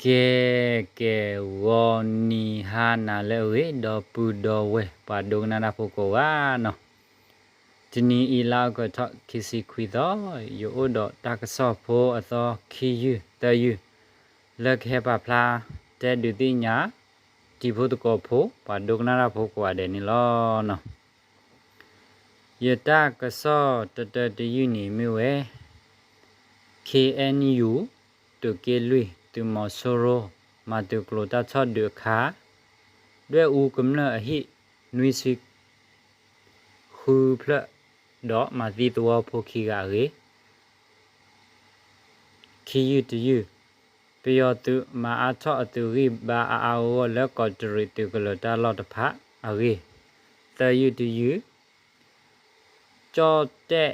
ကဲ ကဲ ဂီၤနံၤဟါနၤလၢအဂ့ၤ ဒီပုၢ်ဒီဝဲၢ် ပှၤဒိကနၣ်တၢ်ဖိကိးဂၤနီၤ, တနံၤအံၤလါအီကူးထီၣ်ခံဆံခွံသီ, ယအိၣ်ဒီးတၢ်ကစီၣ်ဖိအသီခံယုၢ်သၢယုၢ် လၢကဟဲပာ်ဖျါ တဲဒုးသ့ၣ်ညါ တံၤဖိသကိးဖိ ပှၤဒိကနၣ်တၢ်ဖိကိးဂၤဒဲးန့ၣ်လီၤ. ယတၢ်ကစီၣ်တတၢတယုၢ်န့ၣ်မ့ၢ်ဝဲ ခ့ၣ်အဲၣ်ယူၣ် သုးက့လွံၢ် သုးမီၤစိရိၤ မၤသုးကျိၤတၢ်ထီၣ်ဒုးအခါ ဒွဲၣ်အူကမျၢၢ်အဟံၣ် နွံဆံ ဃုဖျၢၣ် ဒီးမၤသံသဝီဖိခံဂၤအဂ့ၢ် ခံယုၢ်တယုၢ်, ပယီၤသုးမၤအါထီၣ်အသုးဂံၢ်ဘါအါအါဂီၢ်ဂီၢ်လၢကီးတရံးသုးကလၢၤတၢ်လီၢ်တဖၣ် အဂ့ၢ်, သၢယုၢ်တယုၢ်, ကၠီၣ်တဲၣ်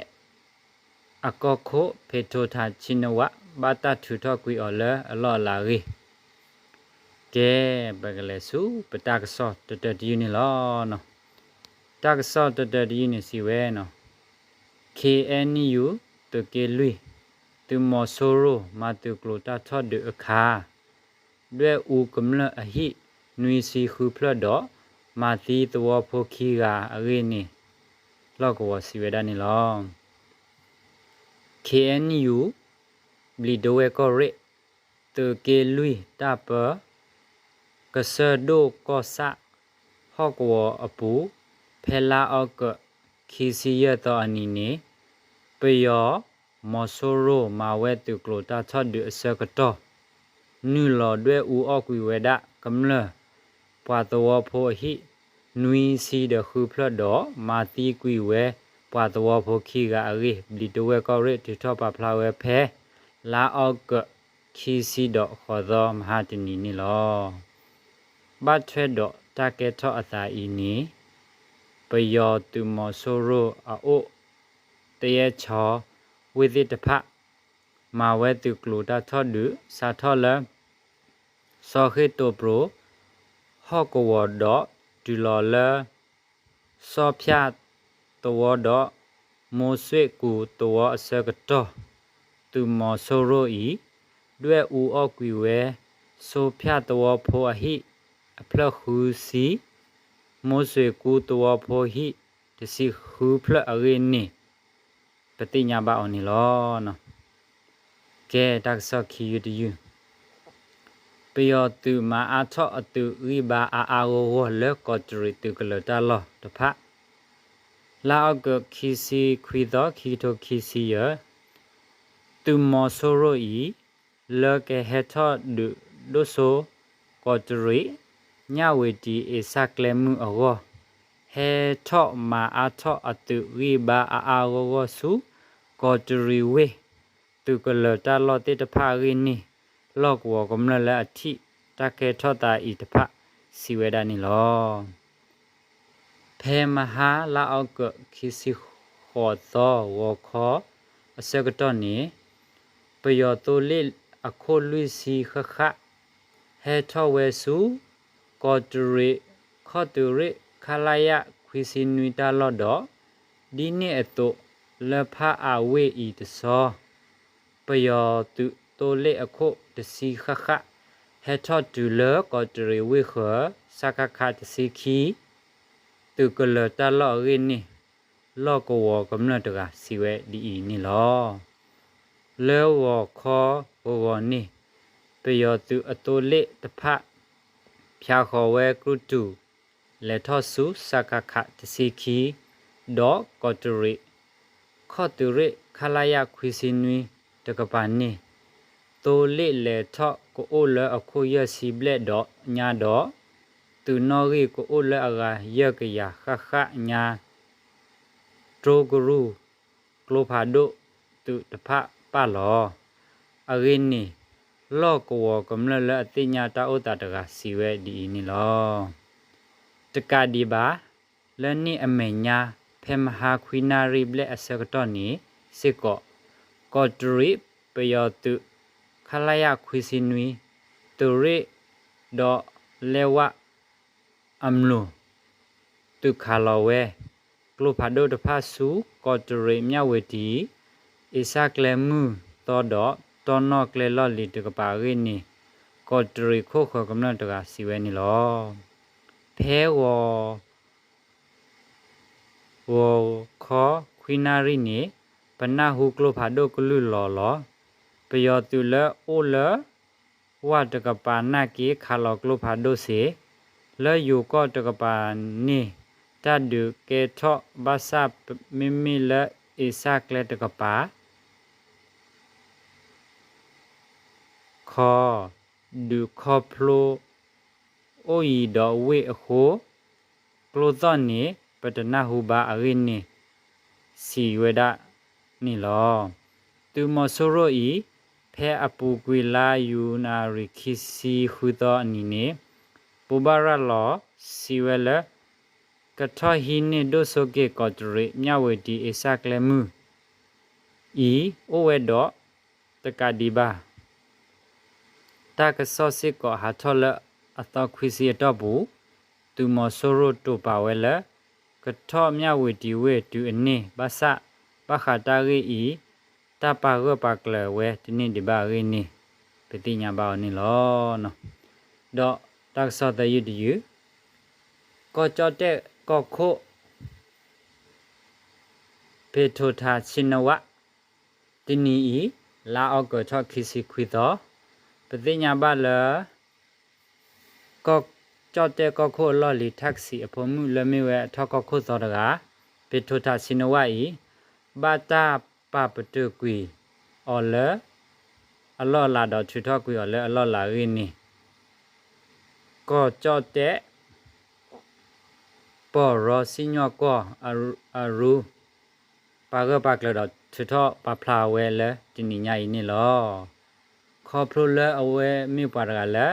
အကီၢ်ခိၣ် ဖ့းထိထးဆံနဝး ဘၣ်တၢ်ထုးထီၣ်ကွံာ်အီၤလၢအလီၢ်အလၤအဂ့ၢ်, ကဲ ပကလဲၤဆူပတၢ်ကစီၣ်တတၢတယုၢ်န့ၣ်လီၤ. တၢ်ကစီၣ်တတၢတယုၢ်န့ၣ်စံးဝဲနီၤ, ခ့ၣ်အဲၣ်ယူၣ် သုးက့လွံၢ် သုးမီၤစိရိၤ မၤသုးကျိၤတၢ်ထီၣ်ဒုးအခါ ဒွဲၣ်အူကမျၢၢ်အဟံၣ် နွံဆံဃုဖျၢၣ်ဒီး မၤသံသဝီဖိခံဂၤအဂ့ၢ်န့ၣ် လီၢ်ကဝီၤစံးဝဲဒၣ်န့ၣ်လီၤ. ခ့ၣ်အဲၣ်ယူၣ် ဘျံးဒဝဲၢ်ကီၢ်ရ့ၣ် သုးက့လွံၢ်တၢ်ပၢ ကစၢၢ်ဒိၣ်ကီၢ်ဆၣ် ဟီၣ်ကဝီၤအပူၤ ဖဲလါအီကူး ခံဆံယဲၢ်သီအနံၤန့ၣ် ပယီၤမီၤစိရိၤမၤဝဲသုးကျိၤတၢ်ထီၣ်ဒုးအဆၢကတီၢ် နုာ်လီၤဒွဲၣ်အူအီၣ်ကွံာ်ဝဲဒၣ်ကမျၢၢ် ပှၤသဝီဖိအဟံၣ် နွံဆံဒီးဃုဖျၢၣ်ဒီး မၤသံကွံာ်ဝဲပှၤသဝီဖိခံဂၤအဂ့ၢ် ဘျံးဒဝဲၢ်ကီၢ်ရ့ၣ်ထုးထီၣ်ပာ်ဖျါဝဲဖဲ လါအီကူး ခံဆံဒီးဃိးသီမဟါတနံၤန့ၣ်လီၤ. ဘၣ်ထွဲဒီးတၢ်ကဲထီၣ်အသးအံၤန့ၣ် ပယီၤသုးမီၤစိရိၤအအိၣ် သယဲၢ်ဆီ ဝ့ၢ်သ့ၣ်တဖၣ် မၤဝဲသုးကျိၤတၢ်ထီၣ်ဒုး စးထီၣ်လၢ စီၤဃ့ၢ်တိာ်ပျိၤ ဟီၣ်ကဝီၤဒီး တုၤလီၤလၢ စီၤဖၠၣ်သဝီဒီး မိၢ်စွ့ၣ်ကူသဝီအဆၢကတီၢ် သုးမီၤစိရိၤအံၤ ဒွဲၣ်အူအီၣ်ကွံာ်ဝဲ စီၤဖၠၣ်သဝီဖိအဟံၣ် အဖျၢၣ်ဃုဆံ, မိၢ်စွ့ၣ်ကူသဝီဖိဟံၣ် တဆံဃုဖျၢၣ်အဂ့ၢ်န့ၣ် ပသ့ၣ်ညါဘၣ်အီၤန့ၣ်လီၤ. ကဲ တၢ်ကစီၣ်ခံယုၢ်တယုၢ်, ပယီၤသုးမၤအါထီၣ်အသုးဂံၢ်ဘါအါအါဂီၢ်ဂီၢ်လၢကီးတရံးသုးကလၢၤတၢ်လီၢ်တဖၣ် လါအီကူး ခံဆံခွံသီ ခံကထိခံဆံယဲၢ်, သုးမီၤစိရိၤအံၤ လၢကဟဲထီၣ်ဒုးဒိၣ်စိ ကီးတရံး ညၣ်ဝ့ၤတံၤ အ့စၢ်ကျဲမုၢ်အဂီၢ်, ဟဲထီၣ်မၤအါထီၣ်အသုးဂံၢ်ဘါအါအါဂီၢ်ဂီၢ်ဆူ ကီးတရံးဝ့ၢ် သုးကလၢၤတၢ်လီၢ်သ့ၣ်တဖၣ်အဂ့ၢ်န့ၣ် လီၢ်ကဝီၤကမျၢၢ်လၢအထံၣ်တၢ်ကဲထီၣ်သးအံၤတဖၣ် စံးဝဲဒၣ်န့ၣ်လီၤ. ဖဲမဟါလါအီကူး ခံဆံဃိးသီ ဂီၤခီအဆၢကတီၢ်န့ၣ် ပယီၤသိလ့ၣ်အခိၣ်လွံၢ်ဆံဃၣ်ဃၣ် ဟဲထီၣ်ဝဲဆူ ကီးတရံးခီၣ်သုးရ့ၣ် ခလရ ခွံဆံနွံတၢ်လီၢ်ဒီး ဒ်န့ၣ်အသိး လၢဖးအၤဝ့ၢ်အံၤတဆီ ပယီၤသုးသိလ့ၣ်အခိၣ်တဆံဃၣ်ဃၣ် ဟဲထီၣ်တုၤလၢကီးတရံးဝ့ၢ်ဃၢၤ စကခ တဆံခံ သုးကလၢၤတၢ်လီၢ်အဂ့ၢ်န့ၣ် လီၢ်ကဝီၤကမျၢၢ်တဂၤစံးဝဲဒ်အံၤန့ၣ်လီၤ. လၢဂီၤခီဂီၤဂီၤန့ၣ် ပယီၤသုးအသိလ့ၣ်တဖၣ် ဖၠးဃီၤဝဲကြုၢ်တူၢ် လဲၤထီၣ်ဆူ စကခ တဆံခံ ဒီးကီးတရံး ခီၣ်သုးရ့ၣ် ခလရ ခွံဆံနွံ တကပၤန့ၣ် သိလ့ၣ်လဲၤထီၣ်ကအိၣ်လၢအခိၣ်ယဲၢ်ဆံဘျဲၣ်ဒီးညါဒီး သုးနီၣ်ဂံၢ်ကအိၣ်လၢအဂၤယဲၢ်ကယၤဃၣ်ဃၣ်ညါ တြိကရူၢ် ကျိဖးဒိၣ်သုးတဖၣ်ပၣ်လီၤ. အဂ့ၢ်န့ၣ် လီၢ်ကဝီၤကမျၢၢ်လၢအသ့ၣ်ညါတၢ်အိၣ်သးတဂၤစံးဝဲဒ်အံၤန့ၣ်လီၤ. တကးဒံးဘၣ် လၢန့ၣ်အမဲာ်ညါ ဖဲမဟါခွံနၣ်ရံၣ်ဘျဲၣ်အဆၢကတီၢ်န့ၣ်စ့ၢ်ကီး ကီးတရံးပယီၤသုး ခလရ ခွံဆံနွံ သုးရ့ၣ်ဒီးလဲဝၣ် အမျိာ် သုးခးလီၤဝဲ ကျိဖးဒိၣ်တဖၣ်ဆူ ကီးတရံး မၠၣ်ဝ့ၤတံၤ အ့စၢ်ကျဲမုၢ်သီဒီး တီၢ်နီၣ်ကျဲလီၢ်လံၤတကပၤအဂ့ၢ်န့ၣ် ကီးတရံးခိၣ်ဃၢၤကမျၢၢ်တဂၤစံးဝဲန့ၣ်လီၤ. ဖဲဂီၤ ဂီၤခီခွံနၣ်ရံၣ်န့ၣ် ပနၢ်ဟူကျိဖးဒိၣ်ကလုၢ်လီၤလီၤ. ပယီၤသုးလၢအိၣ်လၢ ဝၣ်တကပၤနာ်က့ခးလီၤကျိဖးဒိၣ်စ့ၢ်, လၢယိၤကီၢ်တကပၤန့ၣ် တၢ်ဒုးကဲထီၣ်ဘၣ်ဆၣ် မ့မ့ၢ်လၢအ့စၢ်ကျဲတကပၤ ခီ ဒုးခီဖျိအိၣ်ယံၤဒီးဝ့ၢ်အဃိ ကျိသီၣ်န့ၣ် ပတနၢ်ဟူဘၣ်အဂ့ၢ်န့ၣ် စံးဝဲဒၣ်န့ၣ်လီၤ. သုးမီၤစိရိၤအံၤ ဖဲအပူၤကွံာ်လါယနူၤအါရံၤခံဆံဃုသီအနံၤန့ၣ် ဘိးဘၣ်ရၤလီၤစံးဝဲလၢ ကထီၣ်ဟံးန့ၢ်ဒိၣ်စိက့ၤကီးတရံး မၠၣ်ဝ့ၤတံၤအ့စၢ်ကျဲမုၢ်အံၤ အိၣ်ဝဲဒီးတကးဒံးဘၣ် တၢ်ကစီၣ်စ့ၢ်ကီးဟးထီၣ်လၢအသီခွံဆံအတီၢ်ပူၤ သုးမီၤစိရိၤတိာ်ပာ်ဝဲလၢ ကထီၣ်မၠၣ်ဝ့ၤတံၤဝ့ၢ်တုၤအန့ၢ် ဘၣ်ဆၣ် ဘၣ်ဃးတၢ်ဂ့ၢ်အံၤ တၢ်ပာ်ဂၢၢ်ပာ်ကျၢၤဝဲတန့ၢ်ဒံးဘၣ်အဂ့ၢ်န့ၣ် ပသ့ၣ်ညါဘၣ်အီၤန့ၣ်လီၤ. ဒီးတၢ်ကစီၣ်သၢယုၢ်တယုၢ် ကီၢ်ကၠီၣ်တဲၣ်ကီၢ်ခိၣ် ဖ့းထိးထးဆ့နဝၣ် တနံၤအံၤ လါအီကူးထီၣ်ခံဆံခွံသီ ပသ့ၣ်ညါဘၣ်လၢ ကီၢ်ကၠီၣ်တဲၣ်ကီၢ်ခိၣ်အလီၢ်လံၤ ထၣ်ကစံးအဖိမုၣ်လၢမ့ၢ်ဝဲအထီၣ်ကီၢ်ခိၣ်သီတဂၤ ဖ့းထိးထးဆ့နဝၣ်အံၤ ဘၣ်တၢ်ပာ်ပတုာ်ကွံာ်အီၤလၢအလီၢ်အလၤဒီးထုးထီၣ်ကွံာ်အီၤလၢအလီၢ်အလၤအဂ့ၢ်န့ၣ် ကီၢ်ကၠီၣ်တဲၣ် ပီၢ်ရီစံၣ်ညီၣ်ကွီၢ်အရူ ပာ်ဂၢၢ်ပာ်ကျၢၤဒီးထုးထီၣ်ပာ်ဖျါဝဲလၢတနံၤညါအံၤန့ၣ်လီၤ. ခီဖျိလၢအဝဲမ့ၢ်ပှၤတဂၤလၢ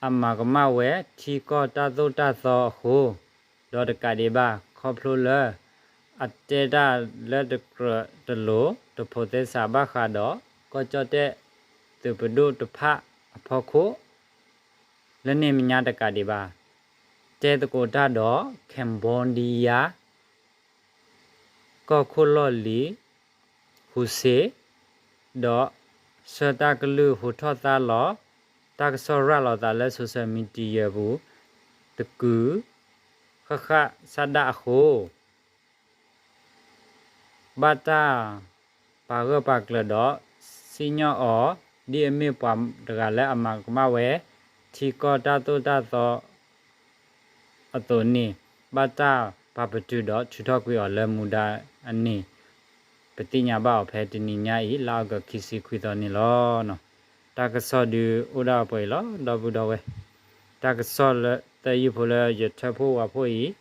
အမၤကမၣ်ဝဲထံကီၢ်တၢ်သိၣ်တၢ်သီအဃိ ဒီးတကးဒံးဘၣ် ခီဖျိလၢအတဲတၢ်လၢတကြၢးတလိၤတဖိးသဲစးဘၣ်ဃးဒီး ကီၢ်ကၠီၣ်တဲၣ်သုးပဒိၣ်တဖၣ်အဖီခိၣ် လၢန့ၣ်မဲာ်ညါတကးဒံးဘၣ် တဲသကိးတၢ်ဒီး Cambodia ကီၢ်ခိၣ်လီၢ်လံၤ ဟူးစ့ ဒီးဆၢတၢ်ကလုၢ်ဟူးထီၣ်သါလီၤ တၢ်ကစီၣ်ရၤလီၤသးလၢ social media ပူၤ တကုာ်ဃၣ်ဃၣ်ဆၣ်ဒၣ်အဃိ ဘၣ်တၢ်ပာ်ဂၢၢ်ပာ်ကျၢၤဒီးစံၣ်ညီၣ်အီၤ ဒ်အမ့ၢ်ပှၤတဂၤလၢအမၤကမၣ်ဝဲ ထံကီၢ်တၢ်သိၣ်တၢ်သီ အသိးန့ၣ် ဘၣ်တၢ်ပာ်ပတုာ်ဒီးထုးထီၣ်ကွံာ်အီၤလၢမူဒါအန့ၣ် ပသ့ၣ်ညါဘၣ်အီၤဖဲတနံၤညါအံၤ လါအီကူးခံဆံခွံသီန့ၣ်လီၤ. တၢ်ကစီၣ်ဒုးအိၣ်ဒၣ်ပှဲၤအံၤလီၤ ဒီပုၢ်ဒီဝဲၢ်, တၢ်ကစီၣ်လၢသၢယုၢ်ဖိလၢယထၢဖှိၣ်ဝးဖှိၣ်အံၤ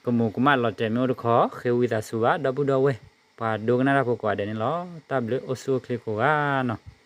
ကမူးကမၣ်လီၤတဲာ်မ့ၢ်အိၣ်တခီ ဃ့ဝံသးစူၤဘၣ် ဒီပုၢ်ဒီဝဲၢ်, ပှၤဒိကနၣ်တၢ်ဖိကိးဂၤဒဲးန့ၣ်လီၤ. တၢ်ဘျုးအိၣ်ဆူၣ်အိၣ်ချ့ကိးဂၤနီၤ.